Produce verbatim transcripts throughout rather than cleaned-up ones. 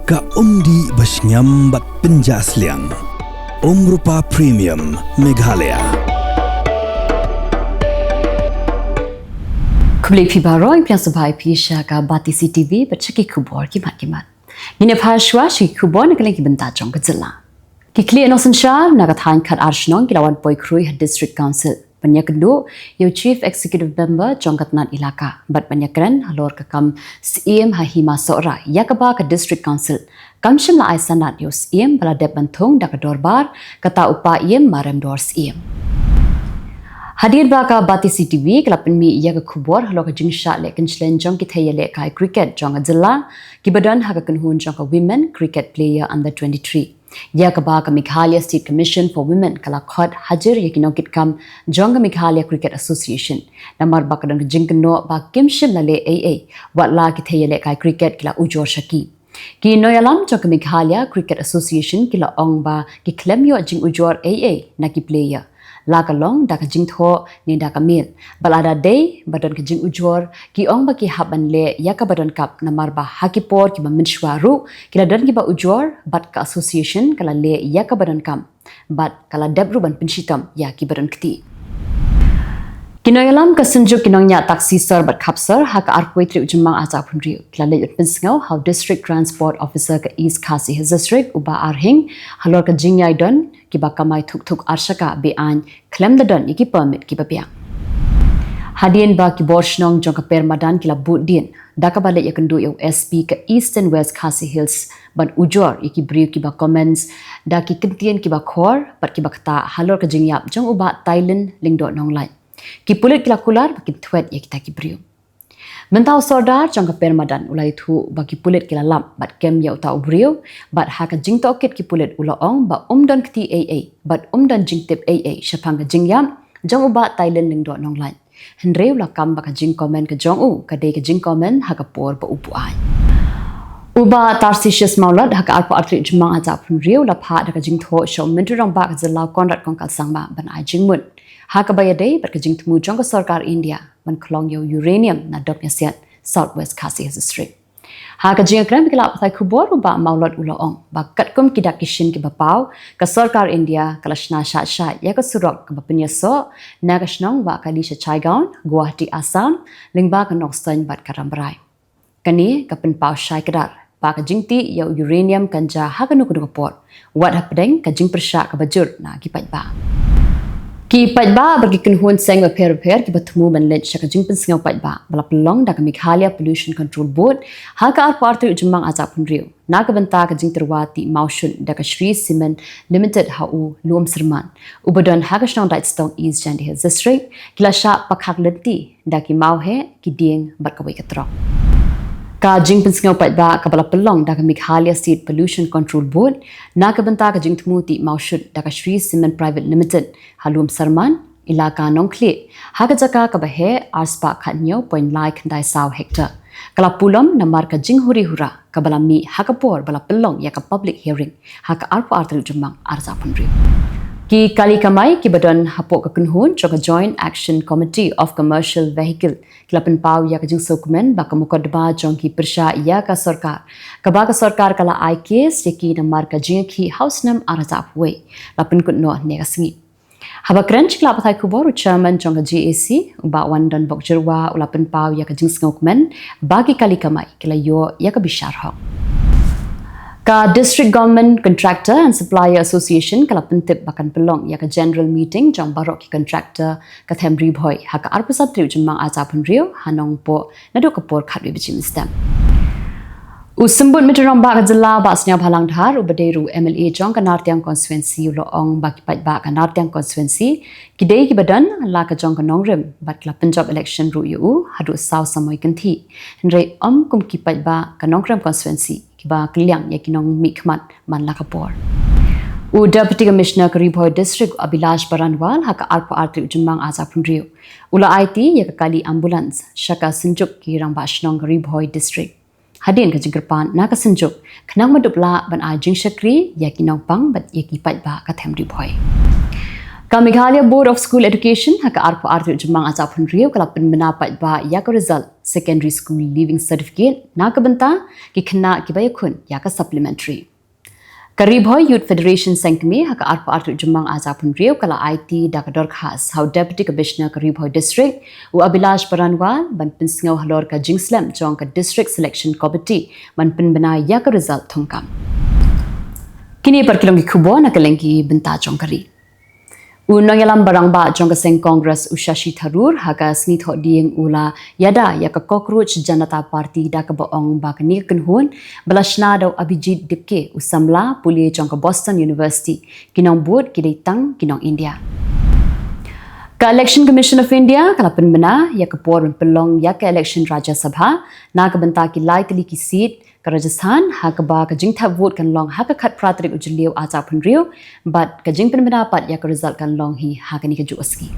Ka umdih ba shngiam bad pynjah sliang. Umrupa Premium Meghalaya. Khublei phi baroh, phi ïa sngewbha ïa phi sha ka Batesi T V bad sha ki khubor ki mat ki mat. Ngin ïa phai shuwa sha ki khubor na ka liang ki bynta jong ka jylla. Ki khlieh nongsynshar na ka thaiñ khatar shnong ki la wan poi khrui ha District Council ban ïakynduh ïa u Chief Executive Member jong ka tnat ilaka bad ban ïakren halor ka kam Syiem ha Hima Sohra, ïa kaba ka District Council kam shym la ai sanad ïa u Syiem ba la dep ban thung da ka dorbar, kata u Paiem Maremdor Syiem. Hadien ba ka Batesi T V ka la pynmih ïa ka khubor halor ka jingshah leh kynshlei jong ki thei ïalehkai cricket jong ka jylla kiba don ha ka kynhun jong ka Women Cricket Player Under twenty-three, ïa kaba ka Meghalaya State Commission for Women ka la khot hajir ïa ki nongkitkam jong ka Meghalaya Cricket Association, namar ba ka don ka jingkynnoh ba kim shym la leh ei ei wat la ki thei ïalehkai cricket ki la ujor sha ki. Ki nongïalam jong ka Meghalaya Cricket Association ki la ong ba ki khlem ïoh jingujor ei ei na ki player, la ka long da ka jingthoh ne da ka mail. Bad lada dei ba don ka jingujor, ki ong ba ki hap ban leh ïa kaba donkam, namar ba ha ki por kiba mynshuwa ruh ki la don kiba ujor bad ka association ka la leh ïa kaba donkam bad ka la dep ruh ban pynshitom ïa kiba don kti. Ki nongïalam ka Synjuk ki nongñiah taksi sor bad khapsor ha ka arphew tarik u Jymmang arhajar arphew hynriew ki la leit ban pynsngew ha u District Transport Officer ka East Khasi Hills District, u Bah Arhing, halor ka jingïaidon kiba kamai thuk thuk arshaka be-aiñ khlem da don ïa ki permit kiba biang. Hadien ba ki bor shnong jong ka Permadan ki la bud dien da kaba leit ïakynduh ïa u S P ka Eastern West Khasi Hills ban ujor ïa ki briew kiba comments da ki kyntien kiba khor bad kiba ktah halor ka jingïap jong u Bah Tylin Lyngdoh Nonglait, ki pulit ki la kular ba kin thwet ïa kita ki briew. Mynta u Sordar jong ka Permadan u la ïathuh ba ki pulit ki la lap bad kem ïa uta u briew, bad ha ka jingtohkit ki pulit u la ong ba um don kti ei ei bad um don jingtip ei ei shaphang ka jingïap jong u Bah Tylin Lyngdoh Nonglait. Hynrei u la kam ba ka jingcomment ka jong u ka dei ka jingcomment ha ka por ba u buaid. U Bah Tarcisius Mawlot ha ka arphew ar tarik u Jymmang arhajar arphew hynriew u la phah da ka jingthoh sha u Myntri Rangbah ka jylla u Conrad Kongkal Sangma ban ai jingmut ha kaba ïadei bad ka jingthmu jong ka sorkar India ban khlong ïa u uranium na Dok Ñiasiat, South West Khasi Hills District. Ha ka jingïakren bad ki lad pathai khubor, u Bah Mawlot u la ong ba katkum ki dak ki shin kiba paw, ka sorkar India ka la shna shah shah ïa ka surok kaba pynïasoh na ka shnong Wahkali sha Chaigaon, Guwahati, Assam, lyngba ka Nongstoiñ bad ka Rambrai. Kane ka pynpaw shai kdar ba ka jingtih ïa u uranium kan jia ha kano kano ka por, wat hapdeng ka jingpyrshah kaba jur na ki paidbah. Ki paidbah bad ki kynhun seng bapher bapher kiba thmu ban leit sha ka jingpynsngew paidbah ba la pynlong da ka Meghalaya Pollution Control Board ha ka arphew ar tarik u Jymmang arhajar arphew hynriew na ka bynta ka jingtyrwa tih mawshun da ka Shree Cement Limited ha u Lum Syrman, uba don ha ka shnong Daitstong, East Jaintia Hills District, ki la shah pakhak lynti da ki mawheh, ki dieng bad kawei ka trok. Ka jingpynsngew paidbah kaba la pynlong da ka Meghalaya State Pollution Control Board na ka bynta ka jingthmu tih mawshun da ka Shree Cement Private Limited ha Lum Syrman, Elaka Nongkhlieh, ha ka jaka kaba heh arspah khathynñiew point lai khyndai saw hektar, ka la pulom namar ka jinghuri hura kaba la mih ha ka por ba la pynlong ïa ka public hearing ha ka arphew ar tarik u Jymmang arhajar arphew hynriew. Ki kali kamai kiba don hapoh ka kynhun jong ka Joint Action Committee of Commercial Vehicle ki la pynpaw ïa ka jingsngewkmen ba ka mukotduma jong ki pyrshah ïa ka sorkar, kaba ka sorkar ka la ai kes ïa ki namar ka jingïakhih ha u snem arhajar arphew wei, la pynkut noh hynne ka sngi. Haba kren sha ki lad pathai khubor, u Chairman jong ka J A C, u Bah Wandon Bokjyrwa, u la pynpaw ïa ka jingsngewkmen ba ki kali kamai ki la ïoh ïa ka bishar hok. Ka District Government Contractor and Supplier Association ka la pyntip ba kan pynlong ïa ka general meeting jong baroh ki contractor ka them Ri Bhoi ha ka arphew san tarik u Jymmang arhajar arphew hynriew ha Nongpoh naduh ka por khatwei baje mynstep. U Symbud Myntri Rangbah ka jylla, Bah Sniawbhalang Dhar, uba dei ruh u M L A jong ka Nartiang Constituency, u la ong ba ki paidbah ka Nartiang Constituency ki dei kiba don la ka jong ka nongrim bad ki la pynjop election ruh ïa u haduh saw samoi kynthih. Hynrei ym kum ki paidbah ka Nongkrem Constituency kiba kylliang ïa ki nongmihkhmat man la ka por. U Deputy Commissioner ka Ri Bhoi District, u Abhilash Baranwal, ha ka arphew ar tarik u Jymmang arhajar arphew hynriew, u la aiti ïa ka kali ambulance sha ka Synjuk ki Rangbah Shnong ka Ri Bhoi District, hadien ka jingkyrpad na ka Synjuk khnang ban dup lah ban ai jingshakri ïa ki nongpang bad ïa ki paidbah ka them Ri Bhoi. Ka Meghalaya Board of School Education ha ka arphew ar tarik Jymmang arhajar arphew hynriew ka la pynbna paidbah ïa ka result Secondary School Leaving Certificate na ka bynta ki khynnah kiba ïakhun ïa ka supplementary. Ka Ri Bhoi Youth Federation Seng Kmie ha ka arphew ar tarik Jymmang arhajar arphew hynriew ka la aiti da ka dorkhas ha u Deputy Commissioner ka Ri Bhoi District, u Abhilash Baranwal, ban pynsngew halor ka jingslem jong ka District Selection Committee ban pynbna ïa ka result thungkam. Kine pat ki long ki khubor na ka liang ki bynta jong ka ri. U nongïalam ba rangbah jong ka seng Congress u Shashi Tharoor ha ka sngi Thohdieng u la ïada ïa ka Cockroach Janata Party da kaba ong ba kane ka kynhun ba la shna da u Abhijit Dipke, u samla pule jong ka Boston University, ki nongbud ki dei tang ki nong India. Ka Election Commission of India ka la pynbna ïa ka por ban pynlong ïa ka election Rajya Sabha na ka bynta ki lai tylli ki seat ka Rajasthan, ha kaba ka jingthep vote kan long ha ka khatphra tarik u Jylliew arhajar arphew hynriew, bad ka jingpynbna pat ïa ka result kan long hi ha kane kajuh ka sngi.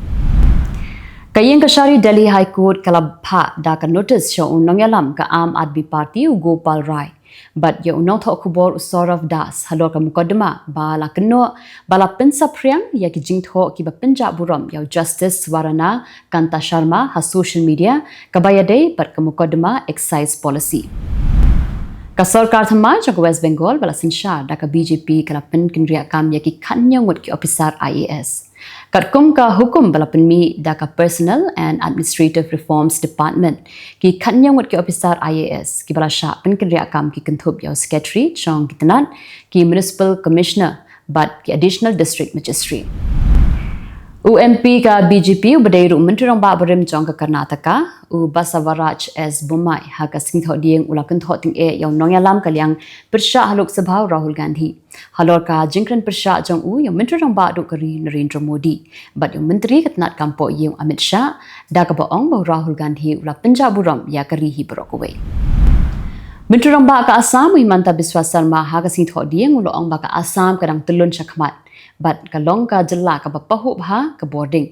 Ka Ïingkashari Delhi High Court ka la phah da ka notice sha u nongïalam ka Aam Aadmi Party u Gopal Rai bad ïa u nongthoh khubor u Saurav Das halor ka mukotduma ba la kynnoh ba la pynsaphriang ïa ki jingthoh kiba pynjah burom ïa u Justice Swarna Kanta Sharma ha social media, kaba ïadei bad ka mukotduma excise policy. Ka sorkar thymmai jong ka West Bengal ba la synshar da ka B J P ka la pynkynriah kam ïa ki khathynñiew ngut ki ophisar I A S. Katkum ka hukum ba la pynmih da ka Personnel and Administrative Reforms Department, ki khathynñiew ngut ki ophisar I A S kiba la shah pynkynriah kam ki kynthup ïa u Secretary jong ki tnat, ki Municipal Commissioner bad ki Additional District Magistrate. U M P ka B J P uba dei ruh u Myntri Rangbah barim jong ka Karnataka, u Basavaraj S Bommai, ha ka sngi Thohdieng u la kynthoh tyngeh ïa u nongïalam ka liang pyrshah ha Lok Sabha u Rahul Gandhi halor ka jingkren pyrshah jong u ïa u Myntri Rangbah duh ka ri Narendra Modi bad ïa u Myntri ka tnat kam poh ïing u Amit Shah, da kaba ong ba u Rahul Gandhi u la pynjah burom ïa ka ri hi baroh kawei. Myntri Rangbah ka Assam u Himanta Biswa Sarma ha ka sngi Thohdieng u la ong ba ka Assam ka dang tyllun shakhmat bad ka long ka jylla kaba pahuh bha ka bording,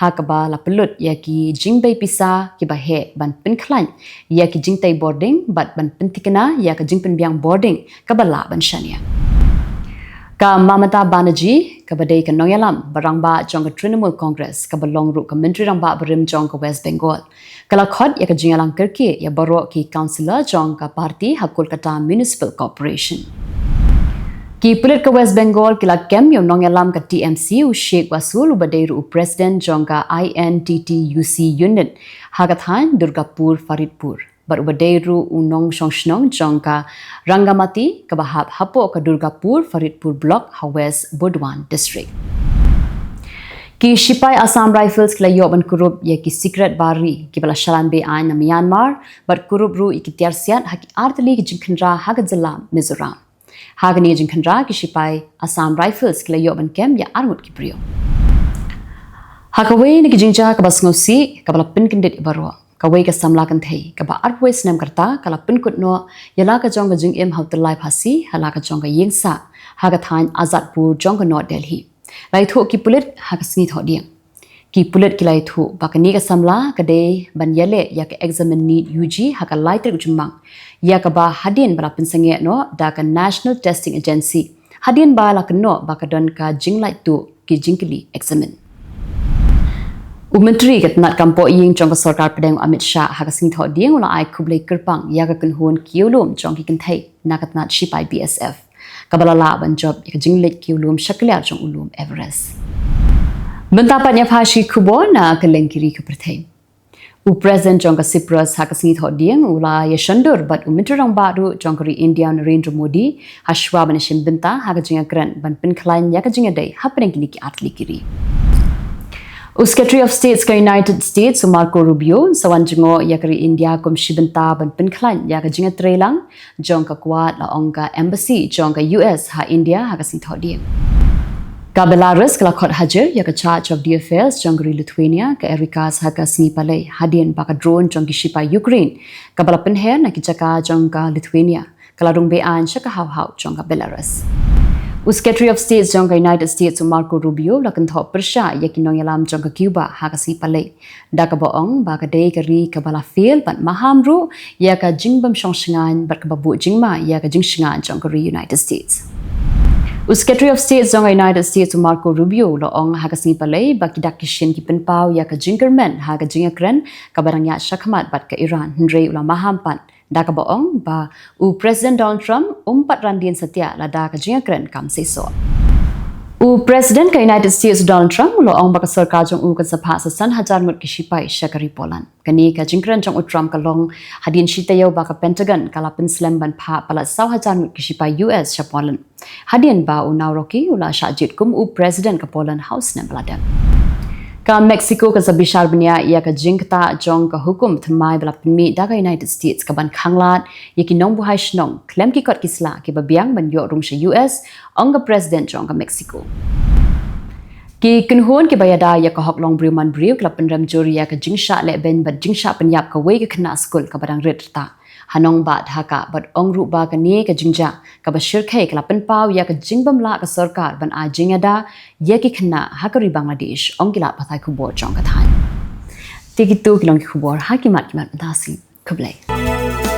ha kaba la pynlut ïa ki jingbei pisa kiba heh ban pynkhlaiñ ïa ki jingtei bording bad ban pynthikna ïa ka jingpynbiang bording kaba lah ban shaniah. Ka Mamata Banerjee kaba dei ka nongïalam ba rangbah jong ka Trinamool Congress kaba long ruh ka Myntri Rangbah barim jong ka West Bengal, ka la khot ïa ka jingïalang kyrkieh ïa baroh ki councillor jong ka party ha Kolkata Municipal Corporation. Ki pulit ka West Bengal ki la kem ïa u nongïalam ka T M C u Sheikh Wasul uba dei ruh u president jong ka I N T T U C unit ha ka thaiñ Durgapur Faridpur bad uba dei ruh u nongshong shnong jong ka Rangamati kaba hap hapoh ka Durgapur Faridpur Block ha West Burdwan District. Ki shipai Assam Rifles ki la ïoh ban kurup ïa ki sikret bari kiba la shalan be-aiñ na Myanmar bad kurup ruh ïa ki tiar siat ha ki artylli ki jingkhynra ha ka jylla Mizoram. Ha kane ka jingkhynra ki shipai Assam Rifles ki la ïoh ban kem ïa arngut ki briew. Ha kawei na ki jingjia kaba sngewsih kaba la pynkyndit ïa baroh, kawei ka samla kynthei kaba arphew snem ka rta ka la pynkut noh ïa la ka jong ka jingim ha u tyllai phasi ha la ka jong ka ïing sah ha ka thaiñ Azadpur jong ka North Delhi. La ïathuh ki pulit ha ka sngi Thohdieng. Ki pulit ki la ïathuh ba kane ka samla ka dei ban ïaleh ïa ka examen NEET U G ha ka lai tarik Jymmang, ïa kaba hadien ba la pynsangeh noh da ka National Testing Agency hadien ba la kynnoh ba ka don ka jinglait tuh ki jingkylli examen. U Myntri ka tnat kam poh ïing jong ka Sorkar Pdeng u Amit Shah ha ka sngi Thohdieng u la ai khublei kyrpang ïa ka kynhun kiew lum jong ki kynthei na ka tnat shipai B S F kaba la lah ban jop ïa ka jingleit kiew lum sha kliar jong u lum Everest. Mynta pat ngin ïa phai sha ki khubor na ka liang ki ri ka pyrthei. U President jong ka Cyprus ha ka sngi Thohdieng u la ïashondur bad u Myntri Rangbah ruh jong ka ri India u Narendra Modi ha shuwa ban ïashim bynta ha ka jingïakren ban pynkhlaiñ ïa ka jingïadei hapdeng kine ki artylli ki ri. U Secretary of State ka United States u Marco Rubio un sa wan jngoh ïa ka ri India kum shi bynta ban pynkhlaiñ ïa ka jingïatreilang jong ka kwah, la ong ka embassy jong ka U S ha India ha ka sngi Thohdieng. Ka Belarus ka la khot hajir ïa ka Charge of the Affairs jong ka ri Lithuania ka Erikas ha ka sngi Palei hadien ba ka drone jong ki shipai Ukraine kaba la pynher na ki jaka jong ka Lithuania ka la rung be-aiñ sha ka hawhaw jong ka Belarus. U Secretary of State jong ka United States u Marco Rubio u la kynthoh pyrshah ïa ki nongïalam jong ka Cuba ha ka sngi Palei, da kaba ong ba ka dei ka ri kaba la fail bad maham ruh ïa ka jingbym shong shngaiñ bad kaba buh jingma ïa ka jingshngaiñ jong ka ri United States. U Secretary of State jong ka United States, u Marco Rubio, u la ong ha ka sngi Palei ba ki dak ki shin ki pynpaw ïa ka jingkyrmen ha ka jingïakren kaba dang ïaid shakhmat bad ka Iran, hynrei u la maham pat da kaba ong ba u President Donald Trump um pat ran dien satia lada ka jingïakren kam seisoh. U President ka United States, Donald Trump, u la ong ba ka sorkar jong u kan sa phah sa san hajar ngut ki shipai sha ka ri Poland. Kane ka jingkren jong u Trump ka long hadien shi taïew ba ka Pentagon ka la pynslem ban phah palat saw hajar ngut ki shipai U S sha Poland, hadien ba u Nawrocki u la shah jied kum u President ka Poland ha u snem ba la dep. Ka Mexico kan sa bishar bniah ïa ka jingktah jong ka hukum thymmai ba la pynmih da ka United States kaban khanglad ïa ki nongbuhai shnong khlem ki kot ki sla kiba biang ban ïoh rung sha U S, ong ka President jong ka Mexico. Ki kynhun kiba ïada ïa ka hok longbriew manbriew ki la pynrem jur ïa ka jingshah lehbeiñ bad jingshah pynïap kawei ka khynnah skul kaba dang rit rta ha Nongbah, Dhaka, bad ong ruh ba kane ka jingjia kaba shyrkhei ka la pynpaw ïa ka jingbymlah ka sorkar ban ai jingïada ïa ki khynnah ha ka ri Bangladesh, ong ki lad pathai khubor jong ka thaiñ. Te kito ki long ki khubor ha ki mat ki mat mynta shi. Khublei.